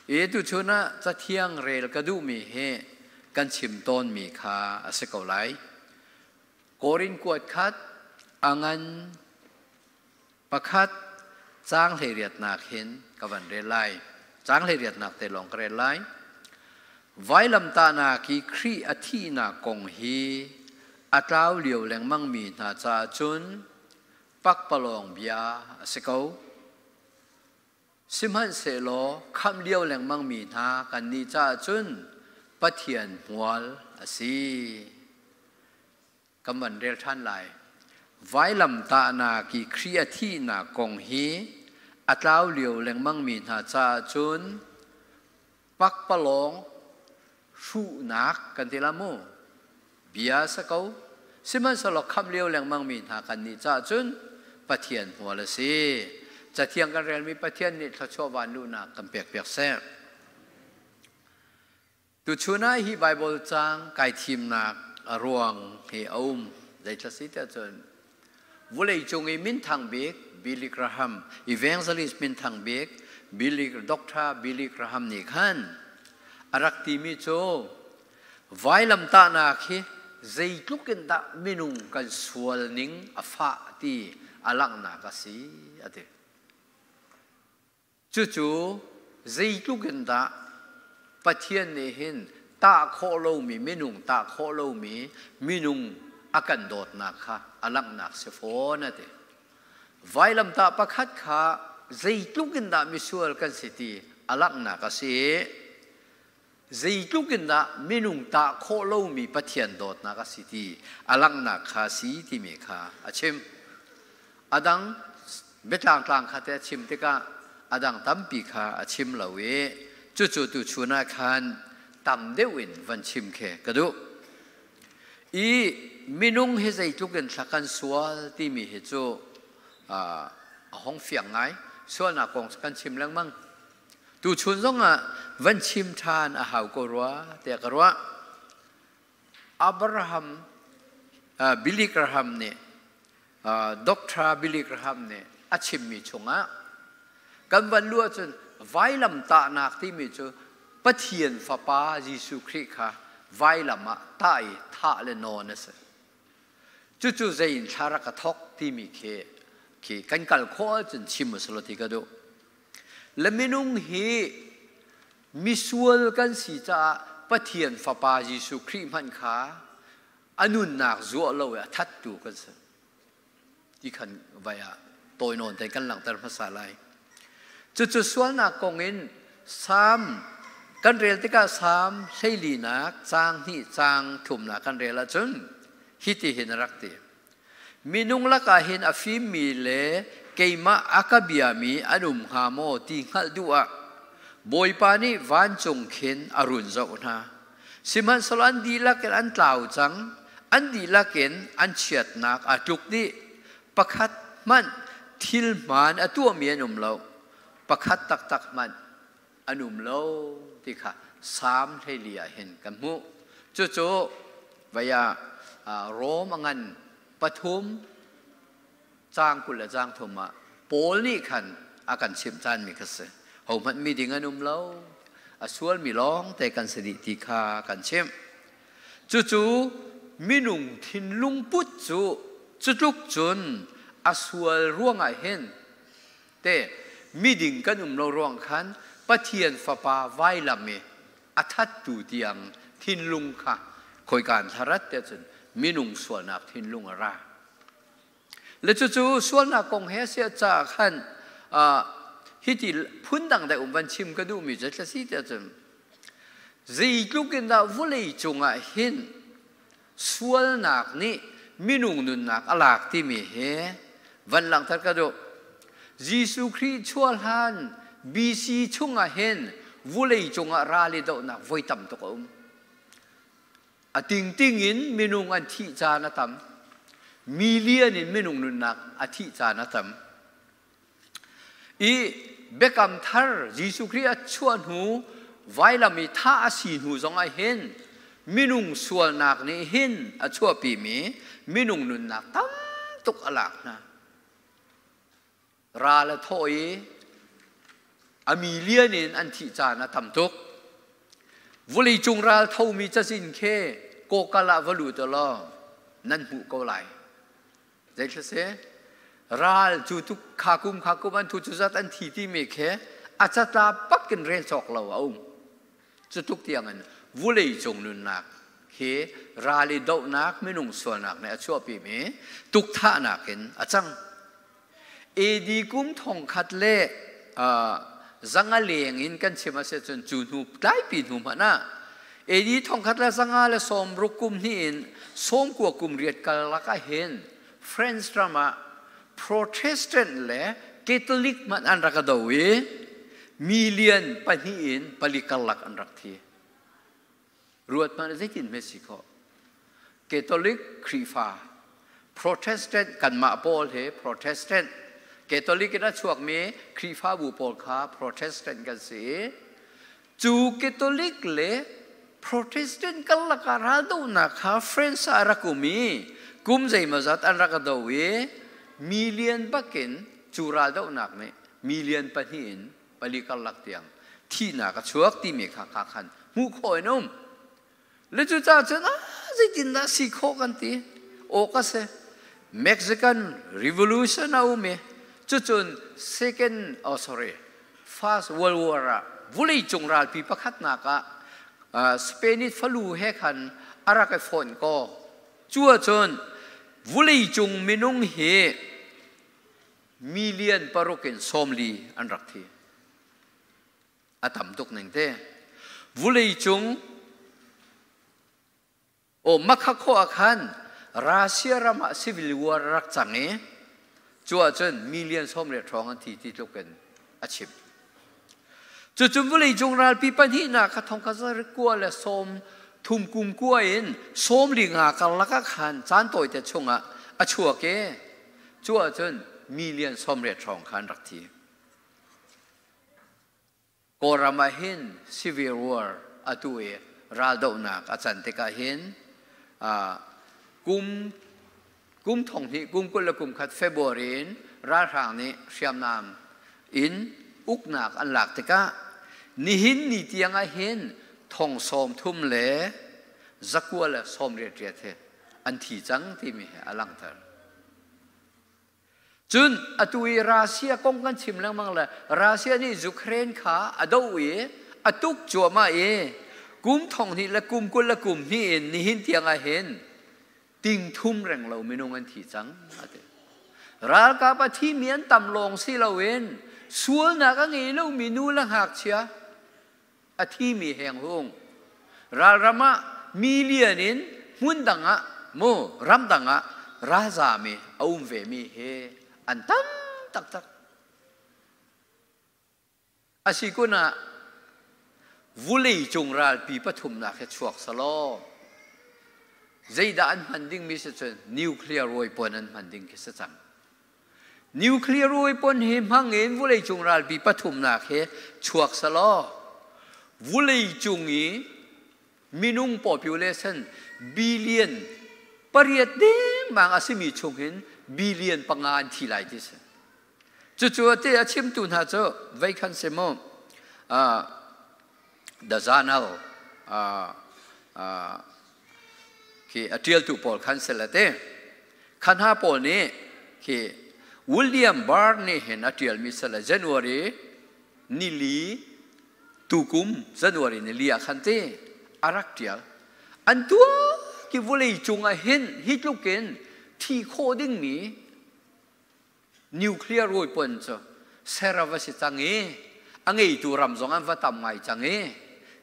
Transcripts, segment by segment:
I tuchun ah Cathiang rel ka duhmi hi kan chim tawnmi kha a si ko lai. Korin kuat khat a ngan pakhat caang hleiriatnak hin ka van rel lai. Caang hleiriatnak te lawng ka rel lai. Vailamtahnak i Khrih a thihnak kong hi a tlau lio lengmangmi hna caah cun pakpalawng bia a si ko. Sihmanhsehlaw khamh lio lengmangmi hna kannih caah cun Pathian hmual a si. Kan van rel ṭhan lai. Vailamtahnak i Khrih a thihnak kong hi a tlau lio lengmangmi hna caah cun pakpalawng hruhnak kan ti la mu. Bia sa ko. Sihmanhsehlaw khamh lio lengmangmi hna kannih caah cun Pathian hmual a si. Cathiang kan relmi Pathian nih thluachuah vanluhnak kan pekpiak seh. Tuchun ah hi Baibal caang kai thimnak a ruang hi a um. Zeithla si tiah cun vawleicung i minthang bik Billy Graham, evangelist minthang bik Billy, Dr. Billy Graham nih khan a rak timi cu vailamtahnak hi zeitluk in dah minung kan sual ning a fah ti a langhnak a si a ti. Cucu zeitluk in dah Pathian nih hin tah khawh lomi minung tah khawh lomi minung a kan dawtnak kha a langhnak si fawn a ti. Vailamtah pakhat kha zeitluk in dah misual kan si ti a langhnak a si i zeitluk in dah minung tah khawh lomi Pathian dawtnak a si ti a langhnak kha si timi kha a chim. A dang biatlangtlang kha te a chim tikah a dang tampi kha a chim lo i cucu tuchun ah khan tam deuh in van chim khi ka duh. I minung hi zeitluk in thla kan sual timi hi cu a hong fiang ngai. Sualnak kong kan chim lengmang. Tuchun zongah van chim ṭhan a hau ko rua tiah ka ruah. Abraham, Billy Graham nih, Dr. Billy Graham nih a chimmi chungah kan van luh ahcun vailamtahnak timi cu Pathian Fapa Jesuh Khrih kha vailam ah tah i thah le nawn a si. Cucu zei in thla rak ka thawk timi khi, khi kan kal khawh ahcun chim usulaw ti ka duh. Le minung hi misual kan si caah Pathian Fapa Jesuh Khrih hmanh kha a nunnak zuah lo i a thattu kan si. Ti khan vai ah tawi nawn te kan langhter hmasa lai. Cucu sualnak kong in Salm kan rel tikah Salm hleilinak caang hnih caang thumnak kan rel ahcun hiti hin a rak ti. Minung lakah hin a fimmi le keimah a ka biami an um hnga maw ti hngalh duh ah Bawipa nih vancung khin a run zoh hna. Sihmanhsehlaw an dihlak in an tlau cang, an dihlak in an chiatnak aa tluk dih. Pakhat hmanh thil hmaan a tuahmi an um lo, pakhat taktak hmanh an um lo ti kha Salm 14 ah hin kan hmuh. Cucu vei ah Rom a ngan pathum caang 20 le caang thum ah Paul nih khan a kan chimh caan-mi kha si. Hohmanh mi ding an um lo, a sualmi lawng te kan si dih ti kha kan chimh. Cucu minung thinlung put cu cutluk cun a sual ruangah hin te miding kan um lo ruang khan Pathian Fapa vailam i a thattu tiang thinlung kha khoika in thlarat te cun minung sualnak thinlung a ra. Le cucu sualnak kong he sia ca khan hiti phundang deuh um van chim ka duhmi cu thlasi te cun zeitluk in dah vawlei cungah hin sualnak nih minung nunnak a lak timi hi van langhter ka duh. Jesuh Khrih chuah hlan BC chungah hin vulei cungah ral i dohnak voi tam tuk a um. A tingting in minung an thih caan a tam. Million in minung nunnak a thih caan a tam. I biakam thar Jesuh Khrih a chuah hnu vailam i thah a si hnu zongah hin minung sualnak nih hin a chuahpimi minung nunnak tam tuk a lak hna. Ral a thawh i A million in an thih caan a tam tuk. Vawleicung ral thomi cazin khi kawkal ah va lut law nan hmuh ko lai. Zeitlase ral cu tuk kha kum kha kum an thu cu zat an thi timi khi a catla pak in rel cawk lo a um. Cu tuk tiang in vawleicung nunnak hi ral i dohnak minung sualnak nih a chuahpimi tukthahnak in a cang. AD kum thongkhat le zanga leng in kan chim a si cun cu hnu tlaipi hnu hmanh ah AD thongkhat le zanga le sawmruk kum hnih in sawmkua kum riat karlak ah hin French ram ah Protestant le Catholic hmanh an rak do i million pahnih in pali karlak an rak thi. Ruat hmanh zeitin hme si khawh? Catholic Khrihfa, Protestant kanmah pawl he Protestant, Catholic in a chuakmi Khrihfabu pawl kha Protestant kan si. Cu Catholic le Protestant karlak ah raldohnak kha France ah a rak um i kum zeimawzat an rak do i million bakin cu raldohnak nih million pahnih in pali karlak tiang thihnak a chuak timi kha kha khan hmuh khawh in um. Le cucaah cun ah zeitindah si khawh kan ti awk a si. Mexican Revolution a um i cucun second oh sorry First World War ah vuleicung ralpi pakhatnak ah Spanish falu he khan a rak i fonh kaw cu ahcun vuleicung minung hi million paruk in sawmli an rak thi. A tam tuk ning te. Vuleicung o makha kho ah khan Russia ram ah civil war rak cang i cu ahcun million sawm le hrawng an thi ti tluk in a chim. Cucun vawleicung ralpi pahnihnak kha thong kha kua le sawm thum kum kua in sawm li nga karlak ah khan caan tawite chungah a chuak i cu ahcun million sawmriat hrawng kha an rak thi. Kawlram ah hin civil war atu i raldohnak a can tikah hin kum kum thong hnih kum kul le kum khat February in ralhrang nih hriamnam in uknak an lak tikah nihin ni tiang ah hin thong sawm thum le zakua le sawm riat riat hi an thi cang timi hi a langhter. Cun atu i Russia kong kan chim lengmang le Russia nih Ukraine kha a doh i a tuk cuahmah i kum thong hnih le kum kul le kum hnih in nihin tiang ah hin ting thum reng lo minung an thi cang a ti. Ralkap a thimi an tam lawng si loin sualnak a ngei lomi nu le ngakchia a thimi henghung ralram ah million in hmun dang ah mu ramdang ah ralzami a um ve mi hi an tam taktak. Asi kun ah vulei cung ralpi pathumnak hi chuak selaw zeidah an hman dingmi si cun nuclear weapon an hman ding khi si cang. Nuclear weapon hi hmang in vawleicung ralpi pathumnak hi chuak selaw vawleicung i minung population billion pariat dengmang a simi chung hin billion panga an thi lai ti si. Cucu ati a chimtu hna cu vei khan si mu the journal khi a ṭialtu pawl khan si le te kha hna pawl nih khi William Barr nih hin a ṭialmi si le January nili tukum January nili ah khan te a rak ṭial an tuah ki vawlei cung ah hin hi tluk in thi khawh dingmi Nuclear weapon cu ser a va si cang i a ngeitu ram zong an va tam ngai cang i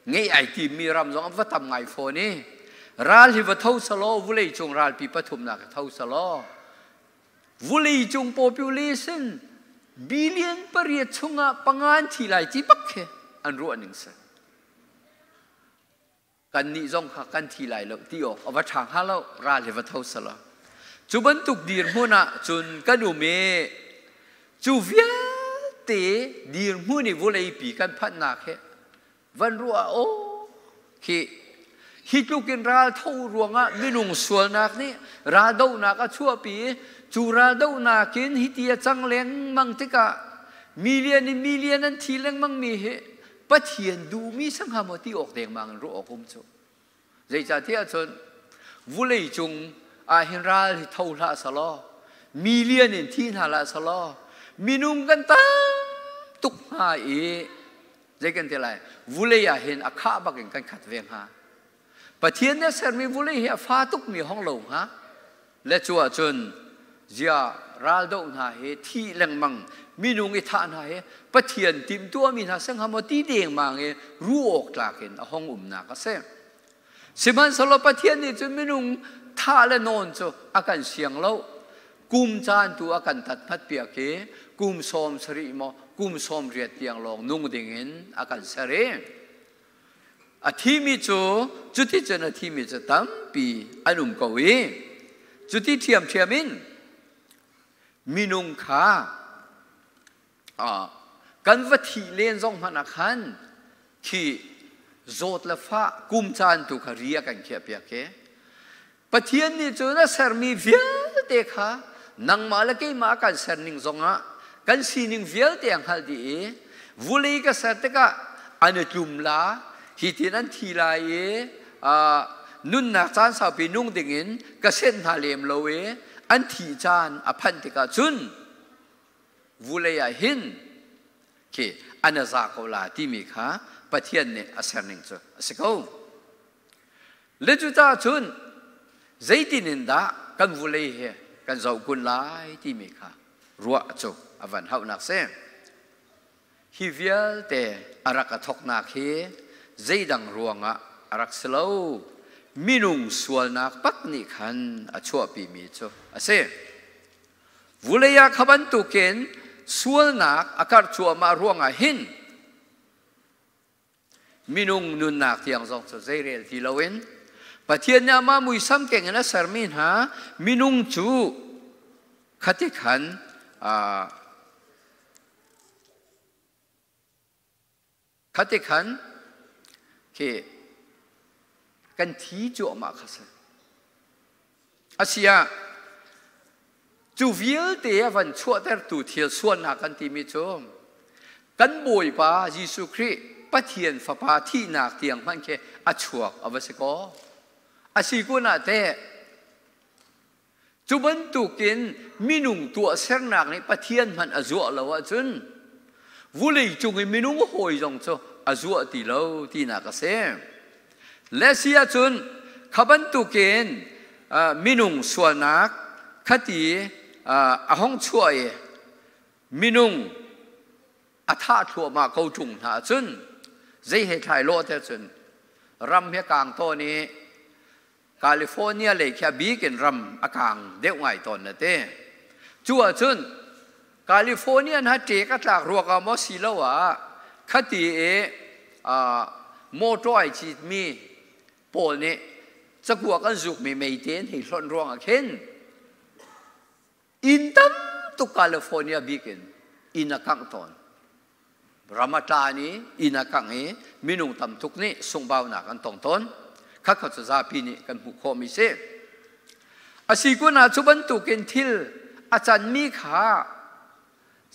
ngeih ai timmi ram zong an va tam ngai fawn i ral hi va tho selaw vuleicung ralpi pathumnak hi tho selaw vuleicung population billion pariat chungah panga an thi lai ti bak khi an ruah ning si. Kannih zong kha kan thi lai lo ti awk a va ṭha hnga lo ral hi va tho selaw cu bantuk dirhmun ah cun kan um i cu vialte dirhmun i vawleipi kan phanhnak hi van ruah aw khi hi tluk in ral tho ruangah minung sualnak nih raldohnak a chuahpi i cu raldohnak in hiti a cang lengmang tikah. Million in million an thi lengmang mi hi Pathian duhmi si hnga maw ti awk dengmang in ruah awk um cu. Zeicahtiah cun vulei cung ah hin ral hi tho hlah selaw, million in thi hna hlah selaw, minung kan tam tuk hnga i zei kan ti lai, vulei ah hin a khah bak in kan khat ve hnga. Pathian nih a sermi vulei hi a fa tukmi hong lo hnga. Le cu ahcun zia raldoh hna hi thih lengmang minung i thah hna hi Pathian timhtuahmi hna si hnga maw ti dengmang i ruh awk tlak in a hong umnak a si. Sihmanhsehlaw Pathian nih cun minung thah le nawn cu a kan siang lo. Kum caan tu a kan tat piak i kum 70 maw kum 80 tiang lawng nung dingin a kan ser i A thimi cu cuticun a thimi cu tampi an um ko i cuti ṭhiamṭhiam in minung kha kan va thih len zong hmanh ah khan khi zawt le fah kum caan tu kha ri a kan khiahpiak i Pathian nih cun a sermi vialte kha nangmah le keimah a kan serning zongah kan sining vialte a hngalh dih i vulei ka ser tikah an i tlum la, hitin an thi lai i nunnak caan saupi nung dingin ka senh hna lem lo i an thih caan a phanh tikah cun vulei ah hin khi an a za ko la timi kha Pathian nih a serning cu a si ko. Le cucaah cun zeitin in dah kan vulei hi kan zoh kun lai timi kha ruah cu a van hauhnak si. Hi vialte a rak a thawknak hi zeidang ruangah a rak si lo. Minung sualnak pak nih khan a chuahpimi cu a si. Vulei ah kha bantukin sualnak a karh cuahmah ruangah hin Minung nunnak tiang zong cu zeirel ti loin Pathian nih amah muisam keng in a sermi hna minung cu khati khan khati khan khi kan thi cuahmah kha si. Asiah cu vialte a van chuahtertu thil sualnak kan timi cu kan Bawipa Jesuh Khrih Pathian Fapa thihnak tiang hmanh khi a chuak a va si kaw. A si kun ah teh cu bantukin minung tuahsernak nih Pathian hmanh a zuah lo ahcun vulei cung i minung hawi zong cu a zuah ti lo tinak a si. Le si ahcun kha bantukin minung sualnak khati a hong chuah i minung a thah thluahmah ko ṭung hna ahcun zei he thlai lawh te cun ram he kaang tawn i California lei khi a bik in ram a kaang deuh ngai tawn na te. Cu ahcun California hna ṭek a tlak ruak ah maw si lo ah khati i motor ai citmi pawl nih cakuak an zukmi meite an hei hlonh ruangah khin inn tam tuk California bik in inn a kangh tawn. Ram a tlan i inn a kangh i minung tam tuk nih sunghbaunak an tong tawn. Khakha cu zapi nih kan hmuh khawhmi si. A si kun ah cu bantukin thil a canmi kha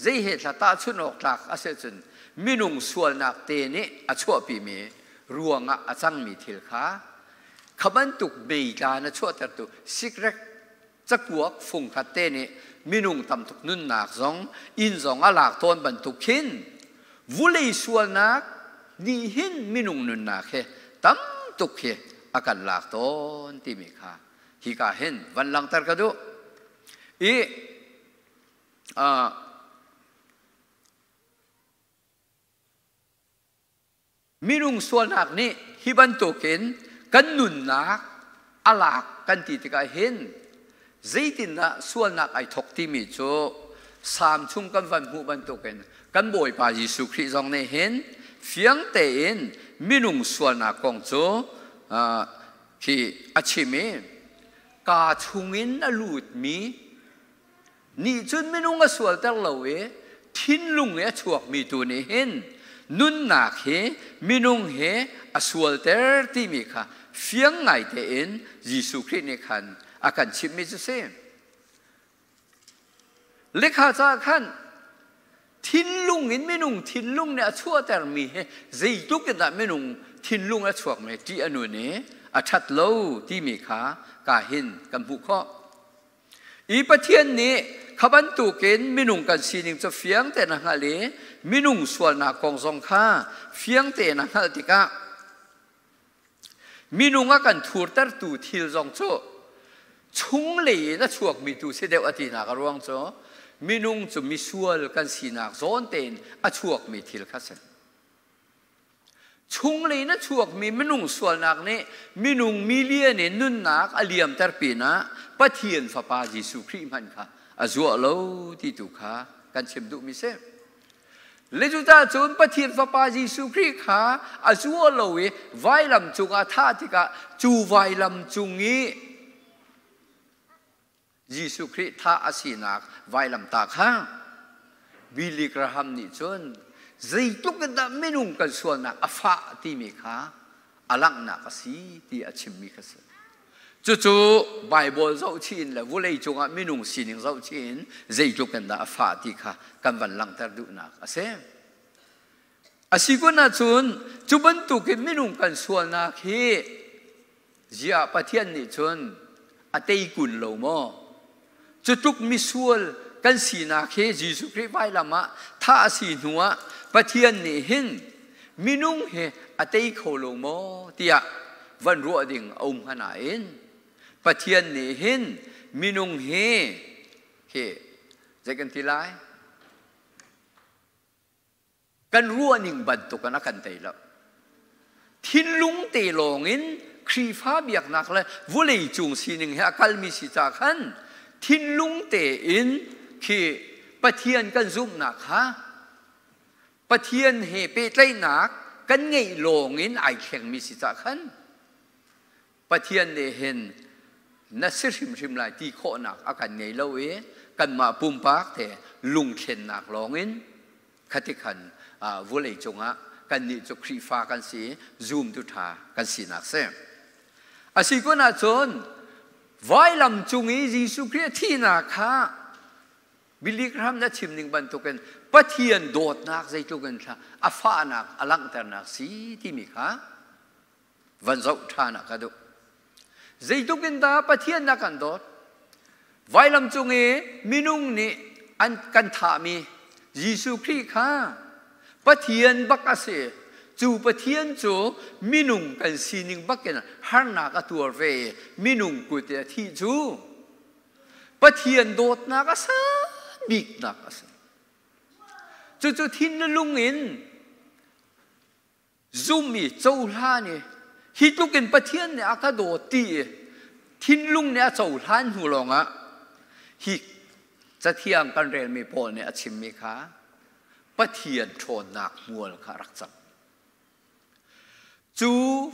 zei he thla tahchunh awk tlak a si cun minung sualnak te nih a chuahpimi ruangah a cangmi thil kha kha bantuk meitla na chuahtertu sikrek cakuak fungkhat te nih minung tamtuk nunnak zong inn zong a lak tawn bantuk khin vulei sualnak nih hin minung nunnak hi tam tuk hi a kan lak tawn timi kha hika hin van langhter ka duh i Minung sualnak nih hi bantukin kan nunnak a lak kan ti tikah hin zeitindah sualnak ai thawk timi cu Salm chung kan van hmuh bantukin kan Bawipa Jesuh Khrih zong nih hin fiang tein minung sualnak kong cu khi a chim i kaa chungin a lutmi nih cun minung a sualter lo i thinlung i a chuakmi tu nih hin nunnak hi minung hi a sualter timi kha fiang ngai tein Jesuh Khrih nih khan a kan chimhmi cu si. Lekha ca khan thinlung Thinlung in minung thinlung nih a chuahtermi hi zeitluk in dah minung thinlung a chuakmi ṭih a nun i a ṭhat lo timi kha ka hin kan hmuh khawh. I Pathian nih kha bantukin minung kan sining cu fiang tein a hngalh i minung sualnak kong zong kha fiang tein a hngalh tikah minung a kan thurtertu thil zong cu chunglei in a chuakmi tu si deuh a tinak a ruang cu minung cu misual kan sinak zawn tein a chuakmi thil kha si. Chunglei in a chuakmi minung sualnak nih minung million in nunnak a liamter pinah Pathian Fapa Jesuh Khrih hmanh kha a zuah lo ti tu kha kan chim duhmi si. Le cucaah cun Pathian Fapa Jesuh Khrih kha a zuah lo i vailam cungah thah tikah cu vailam cung i Jesuh Khrih thah a sinak vailamtah kha Billy Graham nih cun zeitluk in dah minung kan sualnak a fah timi kha a langhnak a si ti a chimmi kha si. Cucu Baibal zohchih in le vulei cungah minung sining zohchih in zeitluk in dah a fah ti kha kan van langhter duhnak a si. A si kun ahcun cu bantukin minung kan sualnak hi ziah Pathian nih cun a tei kun lo maw? Cu tluk misual kan sinak hi Jesuh Khrih vailam ah thah a si hnuah Pathian nih hin minung hi a tei kho lo maw tiah van ruah ding a um hnga nain Pathian nih hin minung hi hi zei kan ti lai? Kan ruahning bantuk in a kan tei lo. Thinlung te lawng in Khrihfa biaknak le vawlei cung sining he a kalmi si ca khan thinlung tein khi Pathian kan zumhnak kha Pathian he pehtlaihnak kan ngeih lawng in ai thlengmi si ca khan Pathian nih hin na si hrimhrim lai ti khawhnak a kan ngei lo i kanmah pumpak te lungthlennak lawngin khati khan vawlei cungah kannih cu Khrihfa kan si zumtu ṭha kan sinak si. A si kun ahcun vailam cung i Jesuh Khrih a thihnak kha Billy Graham na chim ning bantukin Pathian dawtnak zeitluk in thla a fahnak a langhternak si timi kha van zoh ṭhan ah ka duh. Zeitluk in dah Pathian na kan dawt? Vailam cung i minung nih an kan thahmi Jesuh Khrih kha Pathian bak a si. Cu Pathian cu minung kan sining bakin harnak a tuar ve i minung kut i a thih cu Pathian dawtnak a sang biknak a si. Cucu thin le lung in zum i cohlan i hi tluk in Pathian nih a ka dawt ti i thinlung nih a cohlan hnu lawngah hi cathiang kan relmi Paul nih a chimmi kha Pathian ṭhawnnak hmual kha a rak cang. Cu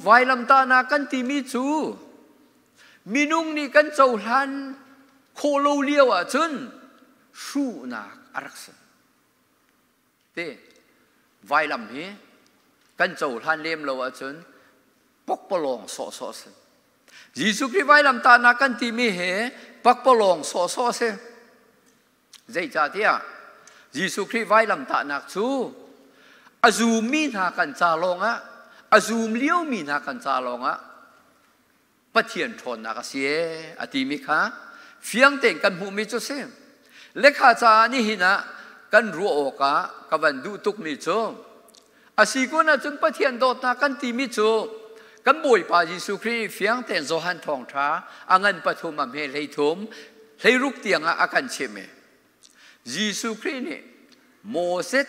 vailamtahnak kan timi cu minung nih kan cohlan khawh lo lio ahcun hruhnak a rak si. Te vailam hi kan cohlan lem lo ahcun pokpalawng sawhsawh a si. Jesuh Khrih vailam tahnak kan timi hi pakpalawng sawhsawh a si. Zeicahtiah Jesuh Khrih vailam tahnak cu a zummi hna kan ca lawngah a zum liomi hna kan ca lawngah Pathian ṭhawnnak a si ee a timi kha fiang tein kan hmuhmi cu si. Lekha caah nihin ah kan ruah awkah ka van duh tukmi cu a si kun ahcun Pathian dawtnak kan timi cu kan Bawipa Jesuh Khrih fiang tein Johan thawngṭha a ngan pathum a hme 13 16 tiangah a kan chimh i Jesuh Khrih nih Moses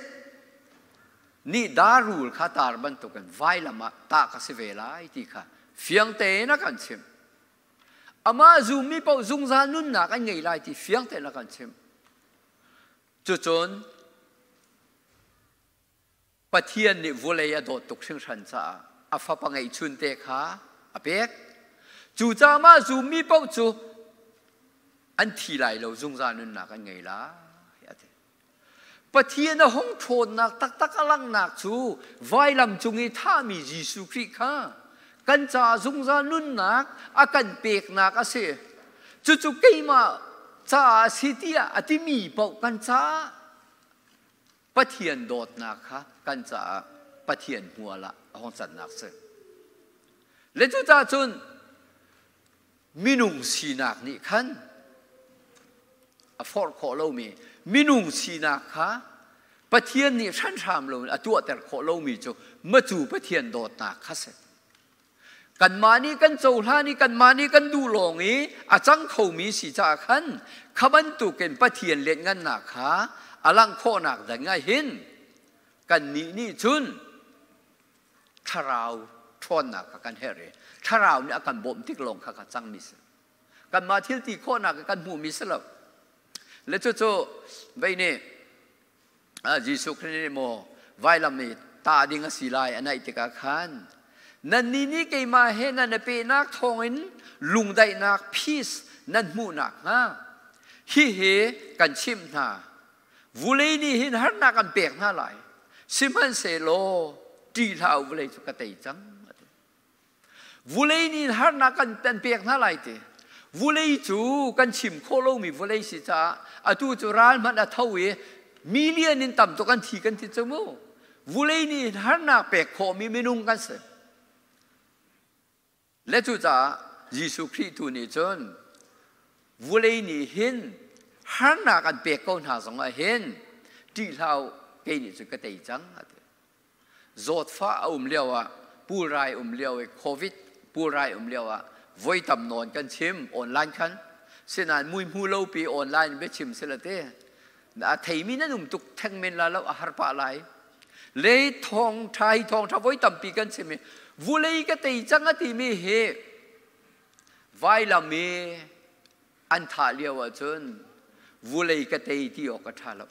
nih darul kha tar bantukin vailam ah tah ka si ve lai ti kha fiang tein a kan chimh. Amah zummi paoh zungzal nunnak an ngei lai ti fiang tein a kan chimh. Cucun Pathian nih vawlei a dawt tuk hringhran caah a fapa ngeihchun te kha a pek. Cucaah mah zummi paoh cu an thi lai lo zungzal nunnak an ngei lai a ti. Pathian a hung ṭhawnnak taktak a langhnak cu vailam cung i thahmi Jesuh Khrih kha kan caah zungzal nunnak a kan peknak a si. Cucu keimah caah a si tiah a timi paoh kan caah. Pathian dawtnak kha kan caah Pathian hmual ah a hung cannak si. Le cucaah cun minung sinak nih khan a forh khawh lomi minung sinak kha Pathian nih hranhram loin a tuahter khawh lomi cu macu Pathian dawtnak kha si. Kanmah nih kan cohlan i kanmah nih kan duh lawng i a cang khomi si caah khan kha bantukin Pathian lianhngannak kha a langh khawhnak ding ah hin kannih nih cun thlarau ṭhawnnak kha kan herh i thlarau nih a kan bawmh tik lawng kha ka cangmi si. Kanmah thil ti khawhnak kan hmuhmi si lo. Le cucu vei nih Jesuh Khrih nih maw vailam i tah ding a si lai a naih tikah khan nannih nih keimah he nan i pehnak thawngin lungdaihnak, peace, nan hmuh nakhnga hihi kan chimh hna. Vulei nih hin harnak an pek hna lai, sihmanhsehlaw ṭih hlah u, vulei cu ka tei cang. Vulei nih harnak kan pek hna lai ti. Vulei cu kan chim khawh lomi vawlei si caah atu cu ral hmanh a tho i million in tam tuk an thi kan ti cu mu. Vulei nih harnak pek khawhmi minung kan si. Le cucaah Jesuh Khrih tu nih cun vulei nih hin harnak an pek ko hna zongah hin ṭih hlah u, kei nih cun ka tei cang a ti. Zawtfah a um lio ah, pulrai um lio i COVID pulrai um lio ah voi tam nawn kan chim online khan. Sinain mui hmu lo pi online biachim si la te. A theimi nan um tuk theng men la lo, a har pah lai. Le thawng tha hi thawng tha voi tampi kan chim i vulei ka tei cang a timi hi vailam i an thah lio ahcun vulei ka tei ti awk a tha lo.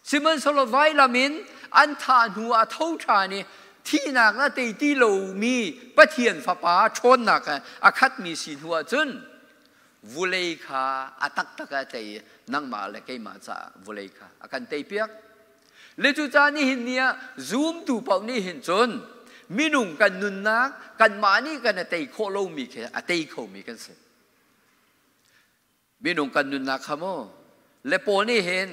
Sihmanhsehlaw vailam in an thah hnu ah a tho ṭhan i thihnak a tei ti lomi Pathian Fapa ṭhawnnak a khatmi si hnu ah cun vulei kha a taktak ah a tei i nangmah le keimah caah vulei kha a kan teipiak. Le cucaah nihin ni ah zumtu paoh nih hin cun minung kan nunnak kanmah nih kan a tei khawh lomi khi a tei khomi kan si. Minung kan nunnak kha mu le Paul nih hin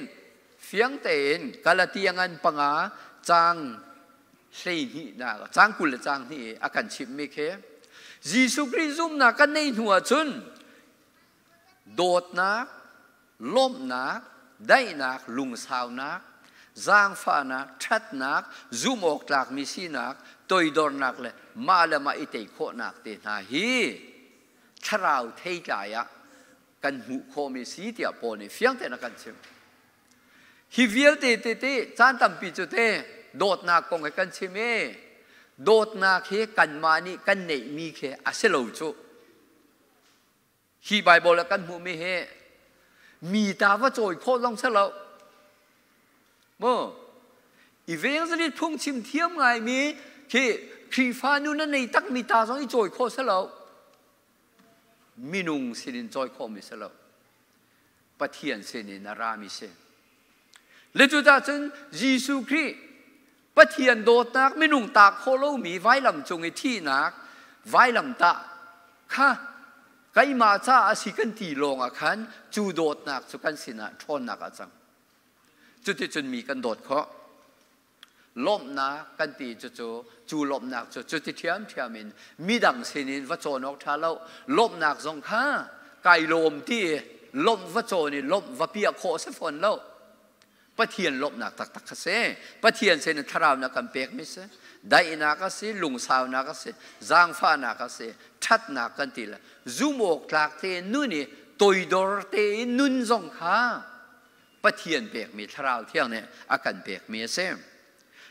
fiang tein Galatia ngan 5 caang 12 nak caang 20 le caang 2 a kan chimhmi khi Jesuh Khrih zumhnak kan neih hnu ahcun dawtnak, lawmhnak, daihnak, lungsaunak, zaangfahnak, ṭhatnak, zumh awk tlakmi sinak, toidornak le mah le mah i tei khawhnak te hna hi thlarau theitlai ah kan hmuh khawhmi si tiah Paul nih fiang tein a kan chimh. Hi vialte tete caan tampi cu te dawtnak kong he kan chim i dawtnak hi kanmah nih kan neihmi khi a si lo cu. Hi Baibal ah kan hmuhmi hi mi ta va cawi khawh zong si lo. Mu evangelist phungchim thiam ngaimi khi Khrihfa nu na nei takmi ta zong i cawi khawh si lo. Minung sinin cawi khawhmi si lo. Pathian sinin a rami si. Le cucaah cun Jesuh Khrih Pathian dawtnak minung ta khawh lomi vailam cung i thihnak vailam tah kha keimah caah a si kan ti lawng ah khan cu dawtnak cu kan sinah ṭhawnnak ah cang. Cuticun mi kan dawt khawh. Lawmhnak kan ti cucu cu lawmhnak cu cuti ṭhiamṭhiam in midang sinin va cawn awk ṭha lo. Lawmhnak zong kha kai lawm ti i lawmh va cawn i lawmh va piah khawh si fawn lo. Pathian lawmhnak taktak kha si. Pathian sin in thlarau na kan pekmi si. Daihnak a si, lungsaunak a si, zaangfahnak a si, ṭhatnak kan ti le zumh awk tlak tein nun i toidor tein nun zong kha Pathian pekmi thlarau thiang nih a kan pekmi a si.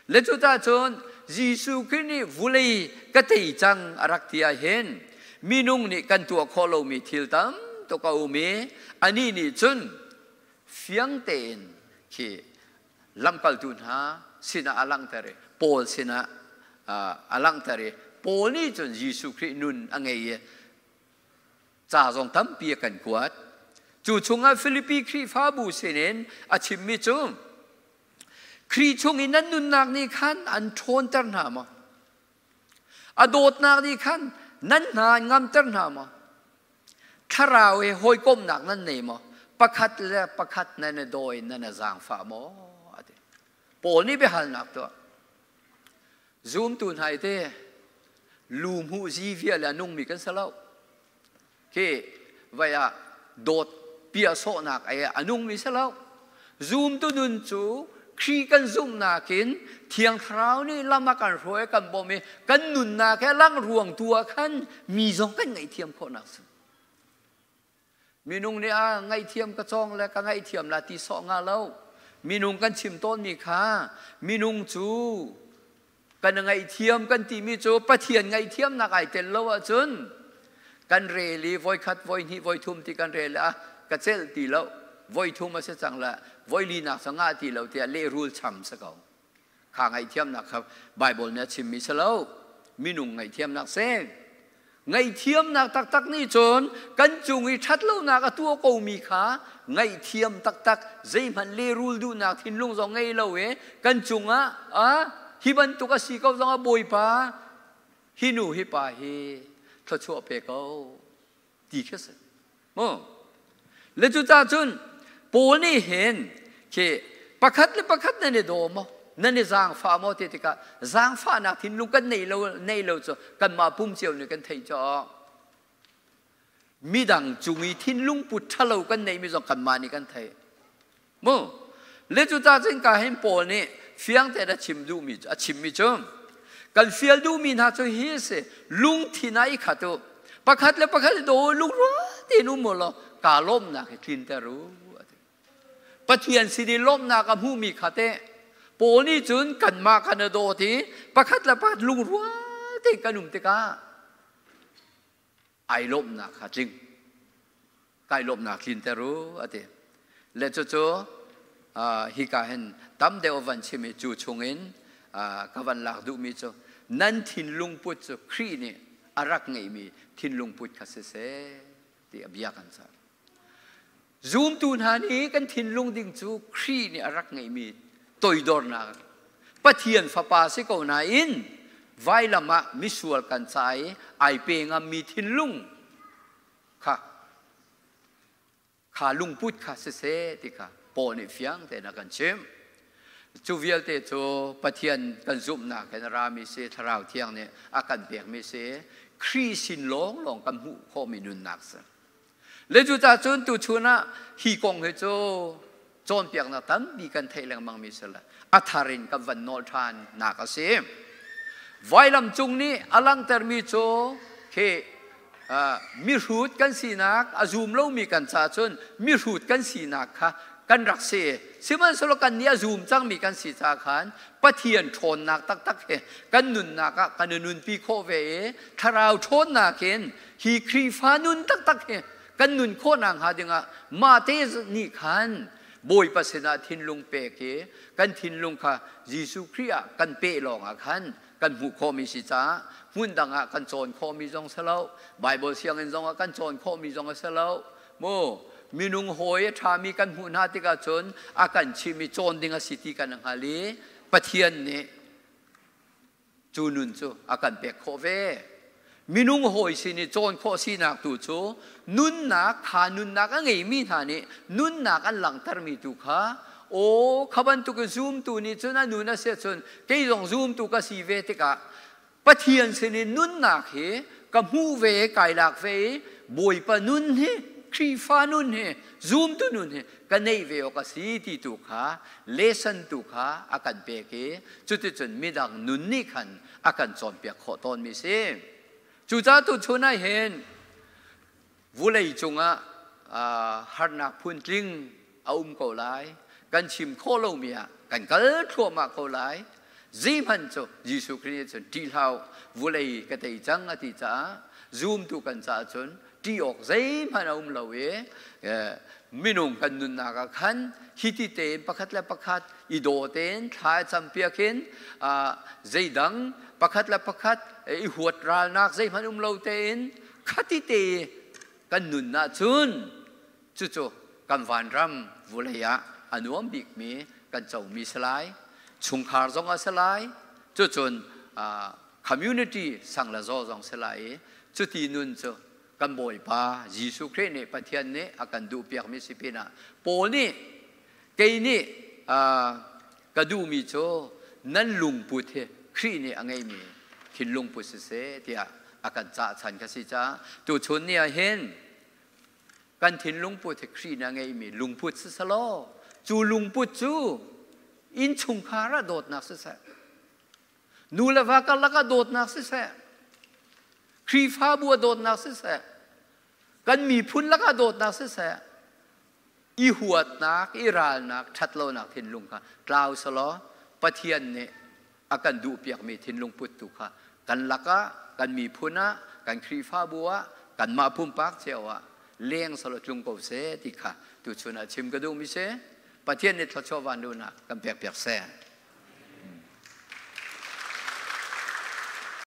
Le cuta cun Jesuh Khrih nih vulei ka tei cang a rak ti ah hin minung nih kan tuah khawh lomi thil tam tuk a um i anih nih cun fiang tein khi lamkaltu hna sinah a langhter i Paul sinah a langhter i Paul nih cun Jesuh Khrih nun a ngei i ca zong tampi a kan kuat. Cu chungah Filipi Khrihfabu sinin a chimmi cu Khrih chung i nan nunnak nih khan an ṭhawnter hna maw? A dawtnak nih khan nan hna an ngamter hna maw? Thlarau he hawikomhnak nan nei maw? Pakhat le pakhat nan i daw in nan i zaangfah maw? A ti. Paul nih biahalnak tuah. Zumtu hna i te lu hmuh zi vial a nungmi kan si lo. Khi vai ah dawt pia sawhnak ai a nungmi si lo. Zumtu nun cu Khrih kan zumhnak in Thiang Thlarau nih lam a kan hruai kan bawmh i kan nunnak he lang ruang tu ah khan mi zong kan ngaihthiam khawhnak si. Minung nih a ngaihthiam ka cawng le ka ngaihthiam la ti sawh nga lo. Minung kan chim tawnmi kha minung cu kan ngaihthiam kan timi cu Pathian ngaihthiamnak ai tel lo ahcun kan rel i voikhat voihnih voithum ti kan rel ah ka celh ti lo voithum a si cang la voilinak cu ngah ti lo tiah lehrul cham si ko. Kha ngaihthiamnak kha Bible nih a chimmi si lo. Minung ngaihthiamnak si. Ngaihthiamnak taktak nih cun kan cung i ṭhatlonak a tuah komi kha ngaihthiam taktak zeihmanh lehrul duhnak thinlung zong ngei lo i kan cungah ah hi bantuk a si ko zongah Bawipa hi nu hi pa hi thluachuah pe ko ti khi si. Mu. Le cucaah cun Paul nih hin khi pakhat le pakhat nan i daw maw nan i zaangfah maw ti tikah zaangfahnak thinlung kan nei lo nei lo cu kanmah pum cio nih kan theih cawk. Midang cung i thinlung put ṭhalo kan neihmi zong kanmah nih kan theih. Mu. Le cucaah cun ka hin Paul nih fiang tein a chim duhmi a chimmi cu kan fial duhmi hna cu hi a si lungthin ah i khat u pakhat le pakhat i daw lungrual tein um u law kaa lawmnak hi tlinter u Pathian sin i lawmhnak a hmuhmi kha teh Paul nih cun kanmah kan a dawt i pakhat le pakhat lungrual tein kan um tikah ai lawmhnak kha tling kai lawmhnak tlinter u a ti le cucu hika hin tam deuh van chim i cu chungin ka van lak duhmi cu nan thinlung put cu Khrih nih a rak ngeihmi thinlung put kha siseh ti a bia kan ser zumtu hna nih kan thinlung ding cu Khrih nih a rak ngeihmi toidornak Pathian fapa si ko nain vailam ah misual kan ca i ai pe ngammi thinlung kha kha lungput kha siseh ti kha Paul nih fiang tein a kan chimh. Cu vialte cu Pathian kan zumhnak in a rami si, Thlarau Thiang nih a kan pekmi si, Khrih sin lawnglawng kan hmuh khawhmi nunnak si. Le cucaah cun tuchun ah hi kong hi cu cawnpiaknak tampi kan theih lengmangmi si le a thar in kan van nawl ṭhan nak a si. Vailam cung nih a langhtermi cu khi mihrut kan sinak a zum lomi kan ca cun mihrut kan sinak kha kan rak si. Sihmanhsehlaw kan nih a zum cangmi kan si ca khan Pathian ṭhawnnak taktak he kan nunnak ah kan i nunpi khawh ve i thlarau ṭhawnnak in hi Khrihfa nun taktak hi kan nun khawhnak hnga dingah mah te nih khan Bawipa sinah thinlung pek i kan thinlung kha Jesuh Khrih ah kan peh lawngah khan kan hmuh khawhmi si caah hmun dang ah kan cawn khawhmi zong si lo Bible sianginn zong ah kan cawn khawhmi zong a si lo mu minung hawi a ṭhami kan hmuh hna tikah cun a kan chimh i cawn ding a si ti kan hngal i Pathian nih cu nun cu a kan pek khawh ve. Minung hawi sin i cawn khawh sinak tu cu nunnak kha nunnak a ngeimi hna nih nunnak an langhtermi tu kha aw kha bantuk in zumtu nih cun a nun a si cun kei zong zumtu ka si ve tikah Pathian sin in nunnak hi ka hmuh ve kai lak ve i Bawipa nun hi Khrihfa nun hi zumtu nun hi ka neih ve awk a si ti tu kha lesson tu kha a kan pek i cuticun midang nun nih khan a kan cawnpiak khawh tawnmi si. Cucaah tuchun ah hin vulei cungah harnak phuntling a um ko lai. Kan chim khawh lomi ah kan kal thluahmah ko lai. Zeihmanh cu Jesuh Khrih nih cun ṭih hlah u, vulei ka tei cang a ti caah zumtu kan caah cun ṭih awk zeihmanh a um lo i minung kan nunnak ah khan hiti tein pakhat le pakhat i daw tein thla i campiak in zeidang pakhat le pakhat i huat ralnak zeihmanh um lo tein khati te kan nun ahcun cucu kan vanram vulei ah a nuam bikmi kan comi si lai chungkhar zong a si lai cucun community sang le zaw zong si lai i cuti nun cu kan Bawipa Jesuh Khrih nih Pathian nih a kan duhpiakmi si pinah Paul nih kei nih Ka duhmi cu nan lungput hi Khrih nih a ngeimi thinlungput siseh tiah a kan cah chan kha si caah tuchun ni ah hin kan thinlungput hi Khrih nih a ngeimi lungput siselaw cu lungput cu innchungkhar ah dawtnak siseh, nu le va karlak ah dawtnak siseh, Khrihfabu ah dawtnak siseh, kan miphun lakah dawtnak siseh, i huatnak, i ralnak, ṭhatlonak thinlung kha tlau selaw Pathian nih a kan duhpiakmi thinlung put tu kha kan lakah, kan miphun ah, kan Khrihfabu ah, kanmah pumpak cio ah leng selaw tlung ko seh ti kha tuchun ah chim ka duhmi si. Pathian nih thluachuah van duhnak kan pekpiak seh.